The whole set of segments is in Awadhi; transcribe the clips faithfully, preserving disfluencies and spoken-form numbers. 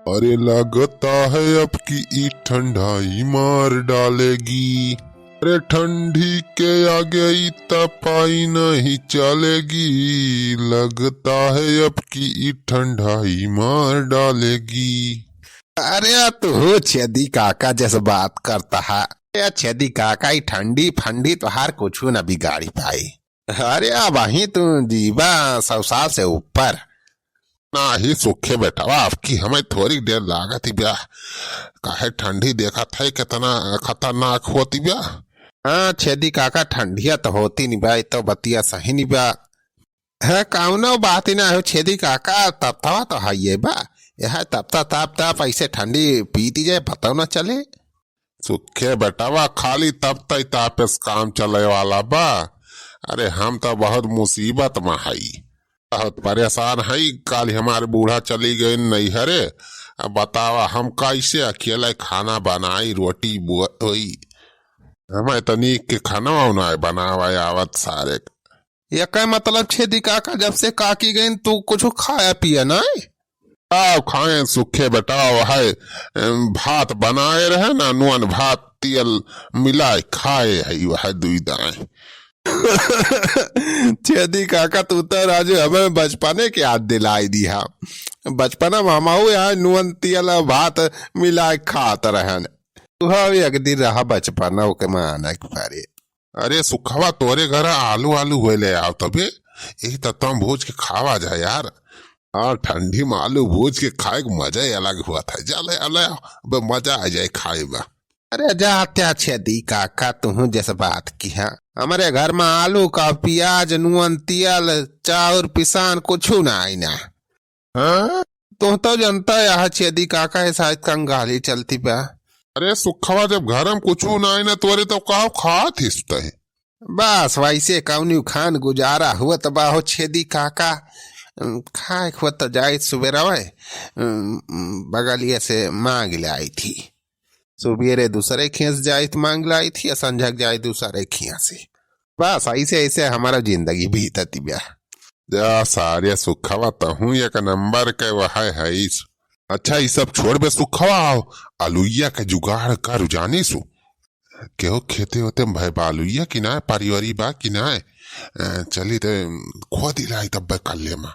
अरे लगता है अब की ई ठंडाई मार डालेगी। अरे ठंडी के आगे ई तपाई नहीं चलेगी, लगता है अब की ई ठंडाई मार डालेगी। अरे तू छेदी काका जस बात करता है। अरे छेदी काका, ई ठंडी फंडी तोहार कुछु न बिगाड़ी पाई। अरे अबहीं तू जीबा सौ साल से ऊपर। नाही सुखे बेटवा, अब की हमें थोड़ी देर लागत ही बा। काहे ठंडी देखत है कितना खतरनाक होती बा। हाँ छेदी काका, ठंडिया तो होती नहीं बा, ई तो बतिया सही नहीं बा। है कौनो बात ही ना हो छेदी काका, तपतवा तो है ये बा। यह तपता ताप ताप ऐसे ठंडी पीती जाए, पता न चले। सुखे बेटवा, खाली तपतई तापे से काम चले वाला बा। अरे हम तो बहुत मुसीबत में हई, बहुत परेशान हई। काल हमारे बूढ़ा चली गई नैहरे, अब बतावा हम कैसे अकेले खाना बनाई, रोटी बोई। हमें तनी के खाना उनाए बनावा आवत सारे। एकर मतलब छेदी काका, जब से काकी गईन तू कुछ खाया पिया नाय? आओ खाए सुखे बेटा, है, एम, भात बनाए रहे ना, नून भात तेल मिलाए खाए है, वह दुई दाए। छेदी काका, तू तो राजू हमें बचपने के याद दिलाई दिहा। बचपना में हमहू यहाँ नून तेल और भात मिलाए खात रहन। तू हाँ एक दिन रहा बचपना, ओके माना के पारे। अरे सुखवा, तोरे घर आलू आलू होए ले आओ तबे, यही तत्ता भूज के खावा जा यार। हाँ, ठंडी में आलू भूज के खाए के मजा ही अलग हुआ था। जा ले, ले आओ, अब मजा आ जाए खाए में। अरे जा त्या छेदी काका, तुहू जस बात किहा। हमारे घर में आलू का प्याज, नून, तेल, चाउर, पिसान कुछ ना आई ना। हाँ? तू तो जनता है, यह छेदी काका है, शायद कंगाली चलती बा। अरे सुखवा, जब घर में कुछ ना आई ना तोरे, तो काहो खात हिस तही? बस वैसे कौनी खान गुजारा हुआ तो बाहो छेदी काका। उम, खाए हुआ तो जाए सुबेरवे, उम, उम, बगलिया से मांग ले आई थी। सुबेरे दूसरे खेस जाइत मांग लाई थी, संझक जाइत दूसरे खेस से। बस ऐसे ऐसे हमारा जिंदगी बीतती बा। जा सारे सुखवा, तहूँ एक नंबर के वह हईस। अच्छा, ई सब छोड़ बे सुखवा, आओ, अलुइया के जुगाड़ कर जानी सु। केहू खेते होते भाई बा अलुइया कि ना, पारिवारी बा कि ना? अ, चली ते खोदी लाई तब कल्ले मा।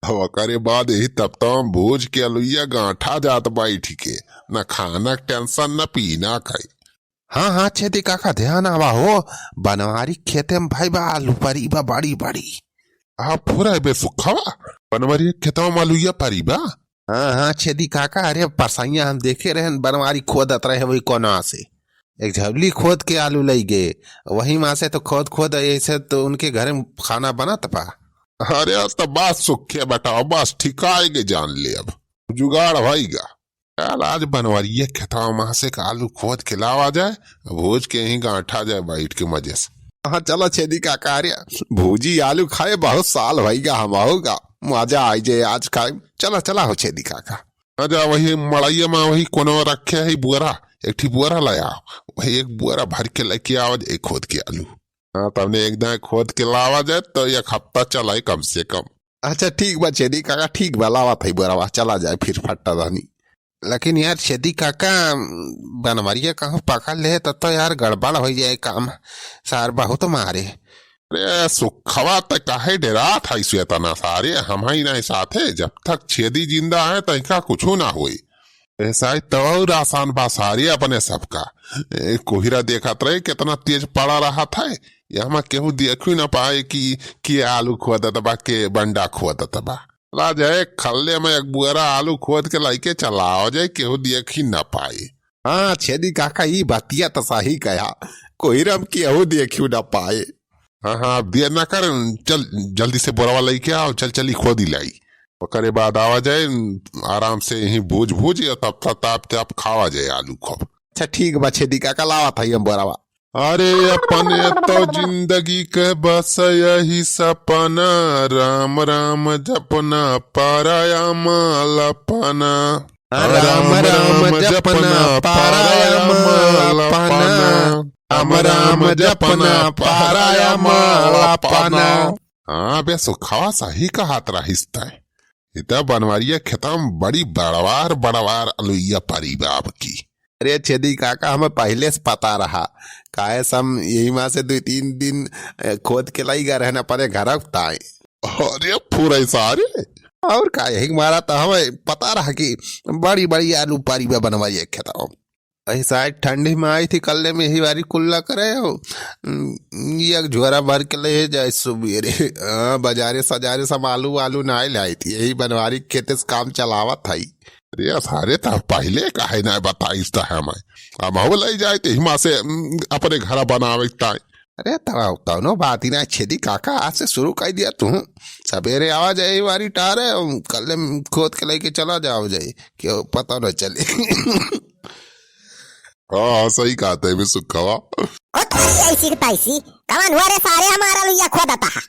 अब ओकरे बाद यही तब तो हम भूज के अलुइया गांठा जात बैठ के, न खाना के टेंशन, न पीना खाई। हाँ, हाँ, छेदी काका, ध्यान आवा हो, बनवारी खेते में भाई बा आलू परी बा बड़ी बड़ी। आ, फुरा बे सुखवा, बनवारी खेतवा में आलूया परी बा। हाँ, हाँ, छेदी काका, अरे परसैया हम देखे रहन, बनवारी खोदत रहे वही कोना से, एक झबली खोद के आलू लई गे, वही मा से तो खोद खोद ऐसे तो उनके घर में खाना बनत बा। अरे, आज तो बात सुखे बताओ, बस ठिकाए के जान ले, अब जुगाड़ भई गा। चल, आज बनवरिया खेतवा मा से एक आलू खोद के लावा जाए, भूज के यहीं गांठा जाए बैठ के मजे से। हाँ, चला छेदी काका, अरे भूजी आलू खाए बहुत साल भई गा, हम आऊगा, मजा आई जाए आज खाए। चला, चला हो छेदी काका। अच्छा, वही मड़ैया मा वही कोनो रखे है बुअरा, एक ठी बुअरा लाया, वही एक बुअरा भर के लेके आवा जाए खोद के आलू। हाँ, तबने एक दाएं खोद के लावा जाए तो एक हफ्ता चलाए कम से कम। अच्छा, ठीक बा छेदी काका, ठीक बा, लावा था बुअरा, चला जाए फिर फट्टा दानी। लेकिन यार छेदी काका, बनवरिया कहूँ पकड़ ले तब तो यार गड़बड़ हो जाए काम, सार बहुत मारे। अरे सुखवा, त काहे डेरात है स्वेतना सारे, हम ही नहीं साथे, जब तक छेदी जिंदा है तैका कुछू ना होई। ऐसा ही तो और आसान बा सारे अपने सबका। ए, कोहिरा देखत रहे कितना तेज पड़ा रहत है, यहाँ केहू देखी ना पाए कि के आलू खोदत बा, के बंडा खोदत बा। ला जाए खल्ले में एक बुअरा आलू खोद के लाइके चलाओ जाए, केहू देखी ना पाए। हाँ छेदी काका, ई बतिया तो सही कहा, कोहिरा में केहू देखी ना पाए। हाँ, हाँ, अब देर ना कर, चल जल्दी से बोरवा लेके आओ, चल, चली खोदी लाई। ओकरे बाद आवा जाए, आराम से यहीं भूज भूज या तब तब ताप ताप खावा जाए आलू खूब। अच्छा ठीक बा छेदी काका, लावा था हम बोरवा। अरे अपने तो जिंदगी के बस यही सपना, राम राम जपना पाराया माल अपना। राम राम जपना पाराया माल अपना। राम राम जपना पाराया माल अपना। हाँ बे सुखवा, सही कहत रहिस तै। इतना बनवारिया खेतवा में बड़ी बड़वार बड़वार अलुइया परी बा अब की। अरे छेदी काका, हमें पहिले से पता रहा, काहे से हम यही मा से दुइ तीन दिन, ए, खोद के लाई गए रहन अपने घर ताई। अरे फुरै सारे। और का, यही मारा तो हमें पता रहा कि बड़ी बड़ी आलू परी बा बनवारिया खेतवा में। अही शायद ठंडी में आई थी, कल्ले में यही बारी कुल्ला करे हो। उम, ये एक झोरा भर के ले जाए सुबेरे। हाँ, बाजारे सजारे से हम आलू वालू ना लाई थी, यही बनवारी खेते से काम चलावत हई। अरे सारे, त पहिले काहे ना बताइस त हमें, हम हो ले जाए ते हिमा से, उम, अपने घर बनावे ताई। अरे तब कौनो बात ही ना, छेदी काका, आज से शुरू कर दिया तू। सबेरे आवा जाए यही बारी टारे, उम, कल्ले में खोद के लेके चला जाओ जाए, क्यों पता न चले। हाँ, हाँ, सही कहते हैं बे सुखवा। ओ तोरी ऐसी की तैसी, कवन हुआ रे सारे हमारा लुइया खोदता है।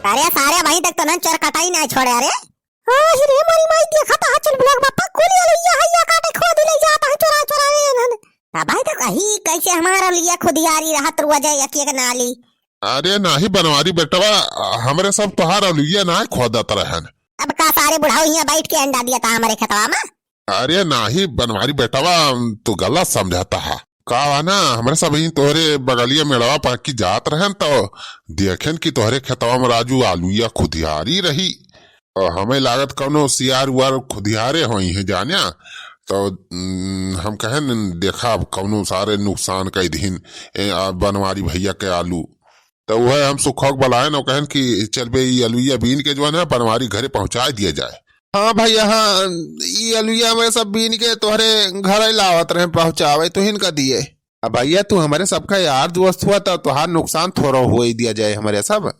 अरे सारे वहीं तक तो नन चोर कटाई ना छोड़े अरे। ओ ही रे मोरी माई, देखा तो चुलबुला के बापा कुल ये लुइया है, या काटे खोद ले जाता है चोरा चोरा रे नन। अब भाई तो कही कैसे हमारा लुइया खुदियारी रहत रुआ जाए एक एक नाली। अरे नाही बनवारी बेटवा, हमरे सब तोहार अलुइया ना खोदत रहन। अब का सारे बुढ़ाऊ यहाँ बैठ के अंडा दिया था हमारे खेतवा में? अरे नाही बनवारी बेटवा, तू गलत समझता हा। का हुआ ना, हमरे सब ही तोहरे बगलिया मेड़वा पर की जात रहन तो देखेन कि तोहरे खेतवा में राजू आलूया खुदियारी रही। और हमें लागत कौनो सियार उआर खुदियारे होई है जान्या। तो, उम, हम कहेन देखा अब कौनो सारे नुकसान कर दिहिन, ए, आ, बनवारी भैया के आलू। तो वह हम सुखा के बुलाएन और कहेन कि चल बे, ई अलुइया बीन के जौन है बनवारी घरे पहुँचा दिया जाए। हाँ भैया, हाँ, ई अलुइया हमरे सब बीन के तोहरे घरे लावत रहे पहुँचावे, तुहिन का दिए। अब भैया तू हमरे सबका यार दोस्त हुआ, तो तोहार नुकसान थोड़ा होई दिया जाए हमरे सब।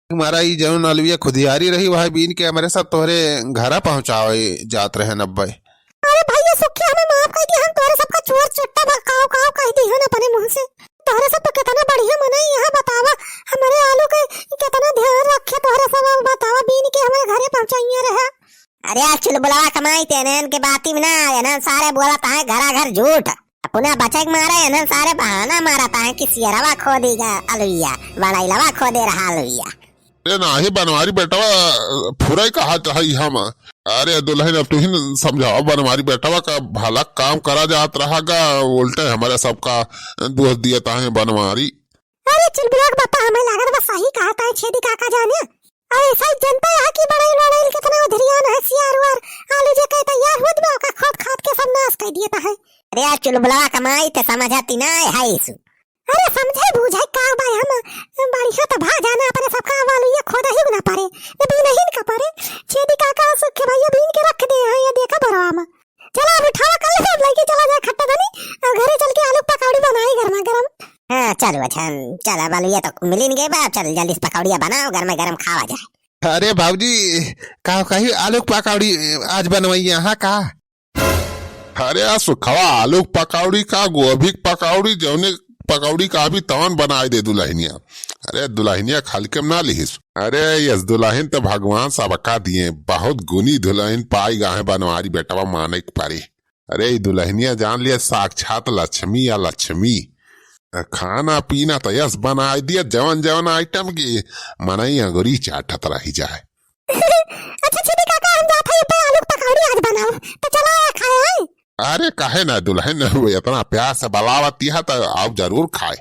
हमारा ई जौन अलुइया खुदियारी रही, वह बीन के हमरे सब तोहरे घरा पहुँचावे जात रहे नब्बे। अरे भैया सुखिया, हमें माफ कर दिया, हम तोहरे सबका चोर चट्टा बा, काव काव कह दी है ना अपने मुँह से। तोहरे सब तो कितना बढ़िया मनई यहाँ बतावा, हमारे आलू के कितना ध्यान रखे तोहरे सब, अब बतावा बीन के हमारे घरे पहुँचाइए रहे। अरे आज चुलबुलवा कमाई तेने इनके बाती में ना, ये ना सारे बोलत हैं घरा घर झूठ। अपना बचे के मारे ये ना सारे बहाना मारत हैं कि सियरवा खोदी गा अलुइया, बड़ैलवा खोदे रहा अलुइया। ए नाही बनवारी बेटवा, फुरई कहा चाही हम। अरे दुलहिन, अब तुहिन समझावा बनवारी बेटवा का भला काम करा जात रहा गा, उल्टे हमरे सबका दोष दिए ताहे बनवारी। अरे चुलबुला के बापा, हमें लागत बा सही कहा ताहे छेदी काका जाने। अरे सही जनता है कि बड़ैल बड़ैल कितना उधरियान है, सियार उआर आलू जे कहे तैयार होत बा, ओका खोद खाद के सब नाश कर दिए ताहे। अरे यार चुलबुलवा कमाई ते समझती ना है इसु। अरे समझे बूझे का बा हम, बढ़िया तो भा जाना अपने सबका आलू ये खोदा ही ना पारे, ये भी नहीं का पारे। छेदी काका सुखे भैया बीन के रख दे हैं, ये देखा बरवा में। चला अब उठावा, कल सब लेके चला जाए खट्टा धनी, और घरे चल के आलू पकौड़ी बनाए गर्मा गर्म। हाँ चलो अच्छा, चला बालू ये तो मिलिन गए बा, चल जल्दी से पकौड़िया बनाओ, गर्मा गर्म खावा जाए। अरे बाबूजी, का कही आलू पकौड़ी आज बनवाइया, हाँ का? अरे आ सुखवा, आलू क पकौड़ी का, गोभी क पकौड़ी, जौने पकौड़ी का अभी तवन बनाए दे दुलहिनिया। अरे दुलहिनिया खाली के ना लिहिस। अरे यस दुलहिन तो भगवान सबका दिए, बहुत गुनी दुलहिन पाई गा है बनवारी बेटवा माने के परी। अरे ई दुलहिनिया जान लिया साक्षात लक्ष्मी या लक्ष्मी। खाना पीना तो यस बनाए दिया, जवन जवन आइटम की मनई अंगुरी चाटत रही जाए। अच्छा छेदी काका, हम जात हई, पे आलू के पकौड़ी आज बनाओ, तो चला आया खाए आई। अरे काहे ना दुलहिन, वो इतना प्यार से बुलावत यह तो आओ जरूर खाए।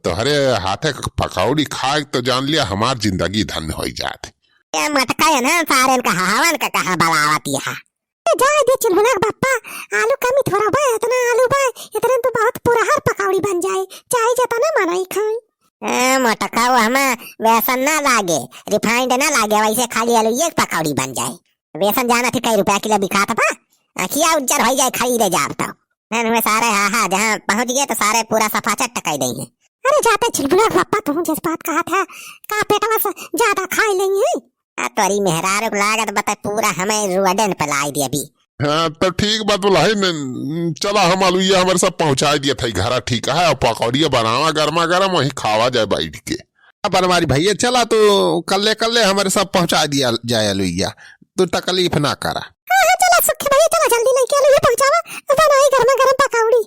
तोहरे हाथे के पकौड़ी खाए तो जान लिया हमार जिंदगी धन्य होई जात। ये मटका है ना सारेन का हवन का कहा बुलावत यह। ए, जाए दे चुलबुला के बापा, आलू कमी थोड़ा बा, इतना आलू बा, इतने तो बहुत पुरहर पकौड़ी बन जाए, चाहे जितना मनई खाए। ए, मोटका, वो हमें बेसन ना लागे, refined ना लागे, वैसे खाली आलू ये पकौड़ी बन जाए। बेसन जाना थी कई रुपया किलो बिकात बा, अखिया उज्जर होई जाए खरीदे जाब तो। हैं, हुए सारे, हाँ, हाँ, जहाँ पहुँच गए तो सारे पूरा सफा चट टकाई देंगे। अरे जाते चुलबुला के बापा, तू जस बात कहा था, का पेटवा से ज्यादा खाई लेंगे? आ तोरी मेहरारू के लागत बता पूरा हमें रोडन पे लाई दे अभी। हाँ, तो ठीक बा दुलहिन, चला हम आलू ये हमारे सब पहुँचाए दिया था घरा, ठीक है, और पकौड़िया बनावा गर्मा गर्म, वहीं खावा जाए बैठ के। अब बनवारी भैया चला तू कल्ले कल्ले हमारे सब पहुँचा दिया जाए आलू ये, तू तकलीफ ना करा। हाँ, हाँ, चला सुखी भैया, चला जल्दी लेके आलू ये पहुँचावा, बनाई गर्मा गर्म पकौड़ी।